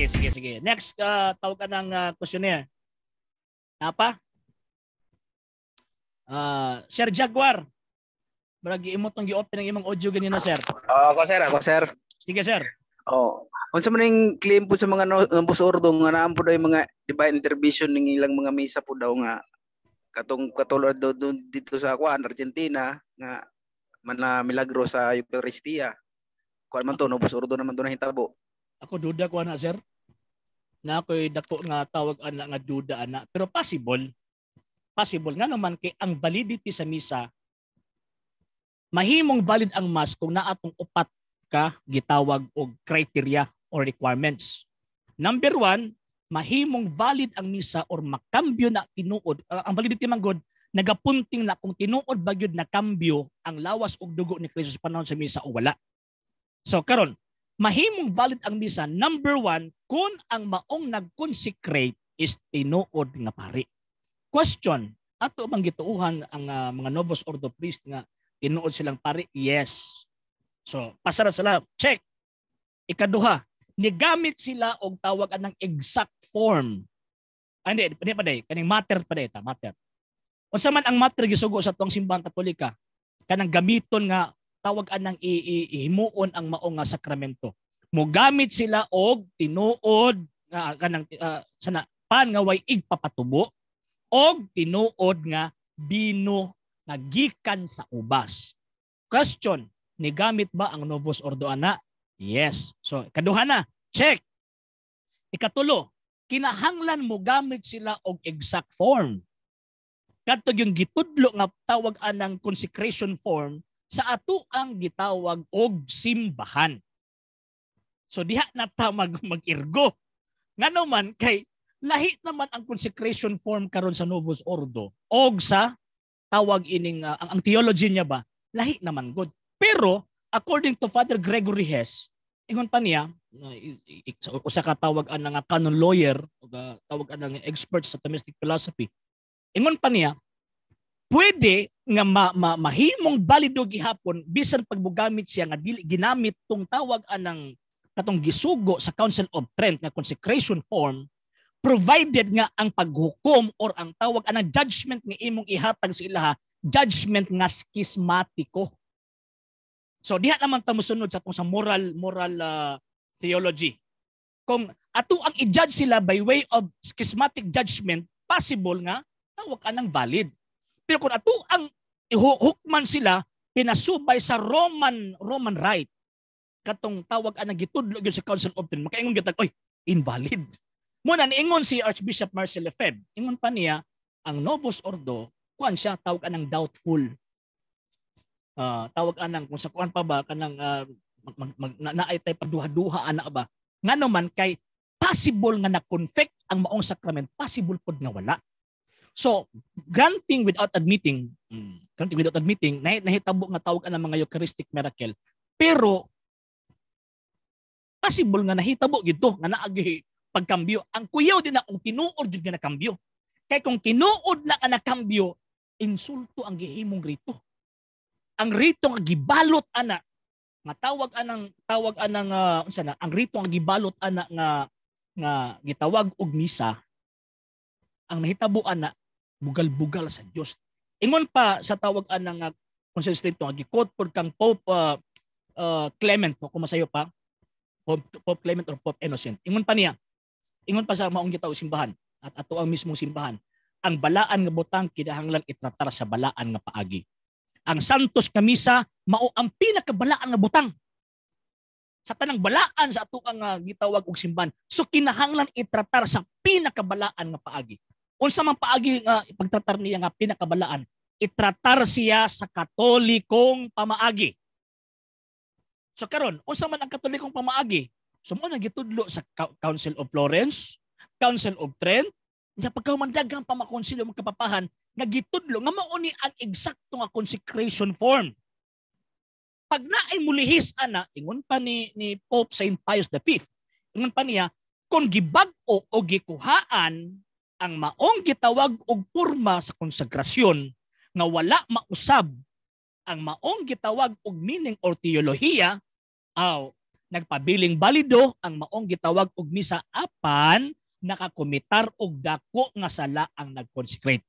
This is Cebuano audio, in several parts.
Sige, sige. Next, tawag ka ng questionnaire. Napa? Sir Jaguar. Barag imo tong gi-open ang imong audio ganina, sir. Oh, ako sir, ako sir. Sige, sir. Oh. Unsa man ning claim po sa mga Novus Ordo nga naa po daw yung mga divine intervention ning ilang mga misa po daw nga katong katulad daw dun dito sa kuan Argentina nga man na milagro sa Eucharistia? Kuan man to, Novus Ordo naman to nahitabo. Ako duda ko ana, sir. Na ako'y dako nga tawag ana nga duda ana, pero possible. Possible nga naman kay ang validity sa misa, mahimong valid ang mass kung naa tong upat ka gitawag og criteria or requirements. Number one, mahimong valid ang misa or makambyo na tinuod. Ang validity man gud nagapunting na kung tinuod ba gyud na kambyo ang lawas ug dugo ni Kristo sa panahon sa misa o wala. So karon, mahimong valid ang misa number one kung ang maong nag-consecrate is tinuod nga pari. Question, ato bang gituuhan ang mga Novus Ordo priest nga tinuod silang pari? Yes. So, pasara sila. Check. Ikaduha, nigamit sila og tawag anang exact form. Ah, hindi, hindi pa day, kaning matter pa day ta, matter. Unsa man ang matter gisugo sa tuang Simbahang Katolika? Kanang gamiton nga tawag anang ihimuon ang mao nga sakramento. Mogamit sila og tinuod nga kanang sana pan nga way igpapatubo og tinuod nga bino nga gikan sa ubas. Question, nigamit ba ang Novus Ordo ana? Yes. So, kaduha na. Check. Ikatulo, kinahanglan mo gamit sila og exact form. Kadto yung gitudlo nga tawag anang consecration form sa ato ang gitawag og simbahan. So diha na ta mag-irgo. Ngano man kay lahi naman ang consecration form karon sa Novus Ordo og sa tawag ining ang theology niya ba, lahi naman gud. Pero according to Father Gregory Hess, ingon pa niya, usa ka tawag ana nga canon lawyer o tawag ana nga expert sa Thomistic philosophy, ingon pa niya pwede nga mahimong balido gihapon bisan pagbugamit siya nga dili ginamit tong tawag anang katong gisugo sa Council of Trent nga consecration form, provided nga ang paghukom or ang tawag anang judgment nga imong ihatag sa ilaha, judgment nga schismatiko. So diha naman ta mosunod sa atong sa moral moral theology. Kung ato ang i-judge sila by way of schismatic judgment, possible nga tawag anang valid. Pero kung ato ang hukman sila pinasubay sa Roman right katong tawag anang gitudlo gyud sa Council of Trent, makaingon gyud, "Oy, invalid." Muna niingon si Archbishop Marcel Lefebvre, ingon pa niya ang Novus Ordo kuan siya, tawag anang doubtful. Tawag anang kung sa kuan pa ba kanang mag, mag, na, naay tay pagduha-duha ana ba, ngano man kay possible nga na-confect ang maong sacrament, possible pod nga wala. So granting without admitting, granting without admitting na nahitabo nga tawag anang mga Eucharistic miracle, pero possible nga nahitabo gid nga naagi pagkambyo. Ang kuyaw din na kung tinuod jud nga nakambyo, kay kung tinuod na nga nakambyo, insulto ang gihimong rito. Ang rito nga gibalot ana nga tawag anang unsa na ang rito nga gibalot ana nga nga gitawag og misa, ang nahitabo ana bugal-bugal sa Dios. Ingon pa sa tawag anang nga Consensus rito nga gi-quote pod kang Pope Clement, no, kung masayo pa Pope Clement or Pope Innocent, ingon pa niya, ingon pa sa maong gitawag simbahan at ato ang mismong simbahan, ang balaan nga butang kinahanglan itratar sa balaan nga paagi. Ang Santos nga Misa mao ang pinakabalaan nga butang sa tanang balaan sa ato ang gitawag og simbahan. So kinahanglan itratar sa pinakabalaan nga paagi. Unsa man paagi nga ipagtratar niya nga pinakabalaan? Itratar siya sa Katolikong pamaagi. So karon, unsa man ang Katolikong pamaagi? So mo na gitudlo sa Council of Florence, Council of Trent, nga pagkahuman daghang pa makonsilyo mga kapapahan nga gitudlo nga mao ni ang eksakto nga consecration form. Pag naay mulihis ana, ingon pa ni Pope Saint Pius V, ingon pa niya, kung gibag-o o gikuhaan ang maong gitawag og porma sa konsagrasyon nga wala mausab ang maong gitawag og meaning or teolohiya, aw Nagpabiling balido ang maong gitawag og misa apan nakakomitar og dako nga sala ang nag-consecrate.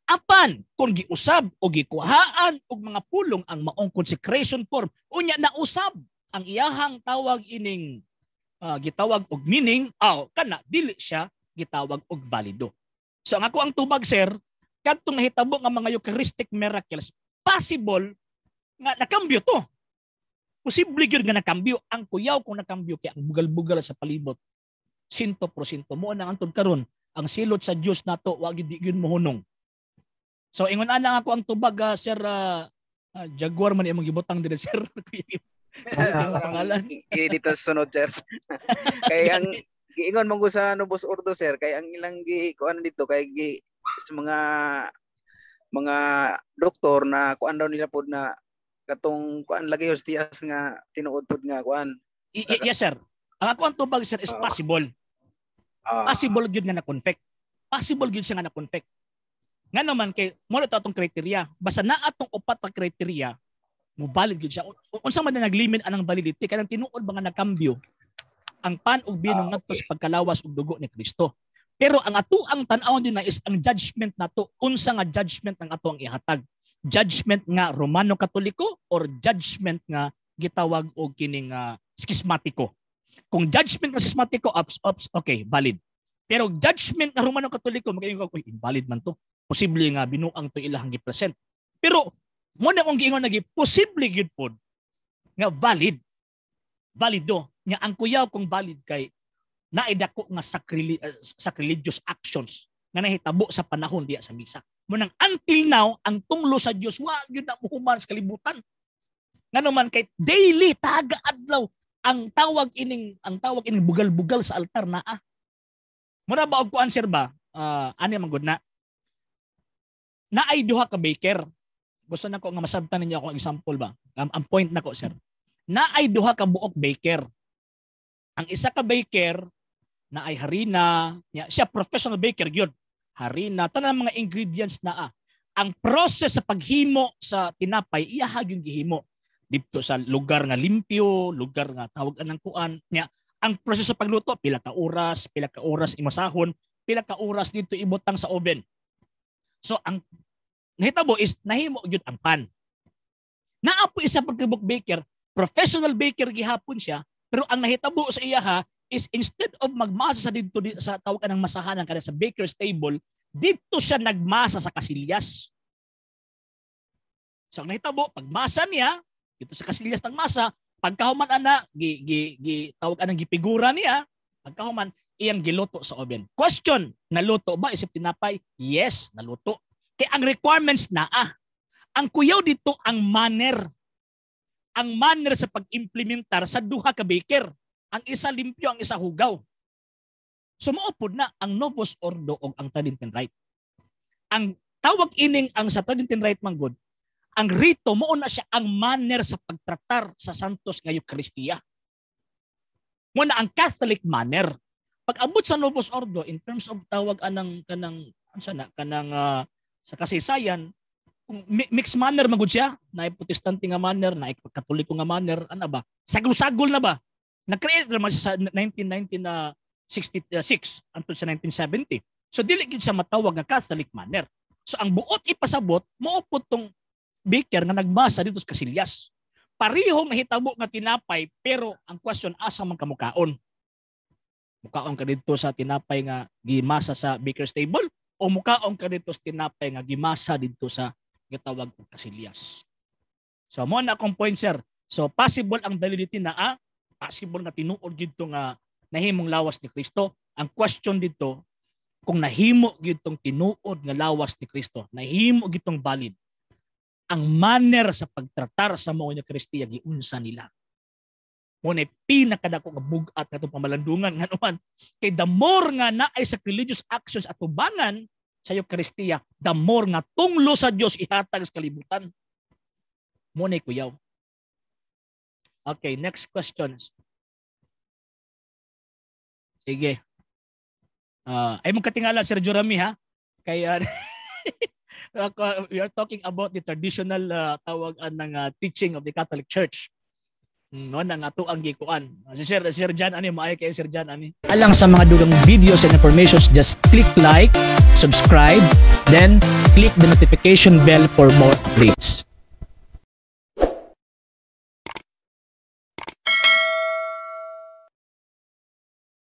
Apan kung giusab o gikuhaan og mga pulong ang maong consecration form, unya nausab ang iyahang tawag ining gitawag og meaning, aw kana dili siya gitawag og valido. So ang ako ang tubag, sir, kadtong nahitabo nga mga Eucharistic miracles, possible nga nakambyo to. Posible gyud nga nakambyo. Ang kuyaw kung nakambyo kay ang bugal-bugal sa palibot. Sinto porsyento mo nang antod karon ang silot sa Dios nato wa gyud, di gyud mohunong. So ingon ana ako ang tubag, sir, Jaguar man imong gibutang dire, sir. Ang pangalan. Dito sunod, sir. Kay ang giingon man ko sa Novus Ordo, sir, kay ang ilang gi kuan dito kay gi sa mga doktor na kuan daw nila pod na katong kuan lagi hostias nga tinuod pod nga kuan. Yes, sir. Ang ako ang tubag, sir, is possible. Possible gyud nga na-confect. Possible gyud siya nga na-confect. Nga naman kay mo na atong criteria. Basta naa atong upat ka criteria, mo valid gyud siya. Unsa man na naglimit anang validity kanang tinuod ba nga nakambyo ang pan ug bino ngadto sa pagkalawas ug dugo ni Kristo. Pero ang ato ang tan-awon din na is ang judgment nato, unsa nga judgment ang ato ang ihatag. Judgment nga Romano Katoliko or judgment nga gitawag og kining schismatiko. Kung judgment nga schismatiko, ups, ups, okay, valid. Pero judgment nga Romano Katoliko, magaingon ko, "Uy, invalid man to. Posible nga binuang to ilahang gi-present." Pero mo na akong giingon lagi, posible gyud pod nga valid. Valido. Nga ang kuyaw kung valid kay naidako nga sacrilegious actions nga nahitabo sa panahon diya sa misa. Mo nang until now ang tunglo sa Dios wa gyud na muhuman sa kalibutan. Ngano man kay daily taga adlaw ang tawag ining bugal-bugal sa altar naa. Mura ba og kuan, sir, ba? Ani man gud na. Naay duha ka baker. Gusto na ko nga masabtan ninyo akong example ba. Ang point nako, sir. Naay duha ka buok baker. Ang isa ka baker na ay harina, niya, siya professional baker gyud. Harina, tanan mga ingredients naa. Ang process sa paghimo sa tinapay iya yung gihimo dito sa lugar nga limpyo, lugar nga tawag anang kuan niya. Ang proseso sa pagluto, pila ka oras imasahon, pila ka oras dito ibutang sa oven. So ang nahitabo is nahimo gyud ang pan. Naa po isa pagkabuk baker, professional baker gihapon siya, pero ang nahitabo sa iyaha is instead of magmasa sa didto sa tawag anang masahanan kada sa baker's table, didto siya nagmasa sa kasilyas. So ang nahitabo, pagmasa niya, dito sa kasilyas nagmasa, pagkahuman ana, gi, gi, gi tawag anang gipigura niya, pagkahuman, iyang giluto sa oven. Question, naluto ba isip tinapay? Yes, naluto. Kay ang requirements naa. Ang kuyaw dito ang manner. Ang manner sa pag-implementar sa duha ka baker. Ang isa limpyo, ang isa hugaw. So maupod na ang Novus Ordo o ang Tridentine Rite. Ang tawag ining ang sa Tridentine Rite man gud, ang rito mao na siya ang manner sa pagtratar sa santos nga Eucharistia. Mo na ang Catholic manner. Pag abot sa Novus Ordo in terms of tawag anang kanang unsa na kanang sa kasaysayan, kung mixed manner man gud siya, naay Protestante nga manner, naay Katoliko nga manner, ana ba? Sagol-sagol na ba? Na-create naman siya sa 1966 until sa 1970. So dili gyud siya matawag nga Catholic manner. So ang buot ipasabot mao pud tong baker nga nagmasa dito sa kasilyas. Parehong nahitabo nga tinapay, pero ang question, asa man ka mukaon? Mukaon ka dito sa tinapay nga gimasa sa baker's table o mukaon ka dito sa tinapay nga gimasa dito sa gitawag og kasilyas? So mo na akong point, sir. So possible ang validity na possible nga tinuod gid nga nahimong lawas ni Kristo. Ang question dito, kung nahimo gyud tong tinuod nga lawas ni Kristo, nahimo gyud tong valid, ang manner sa pagtratar sa mao nga Eucharistia, giunsa nila. Mo na pinakadako nga bug-at katong pamalandungan, ngano man kay the more nga naay sacrilegious actions atubangan sa Eucharistia, the more nga tunglo sa Dios ihatag sa kalibutan. Mo na kuyaw. Okay, next questions. Sige. Ay mong katingala, Sir Jeremy, ha. Kay we are talking about the traditional tawag ng teaching of the Catholic Church. No na nga to ang gikuan. Si Sir Jan ani, maayo kay Sir Jan ani. Alang sa mga dugang videos and informations, just click like, subscribe, then click the notification bell for more updates.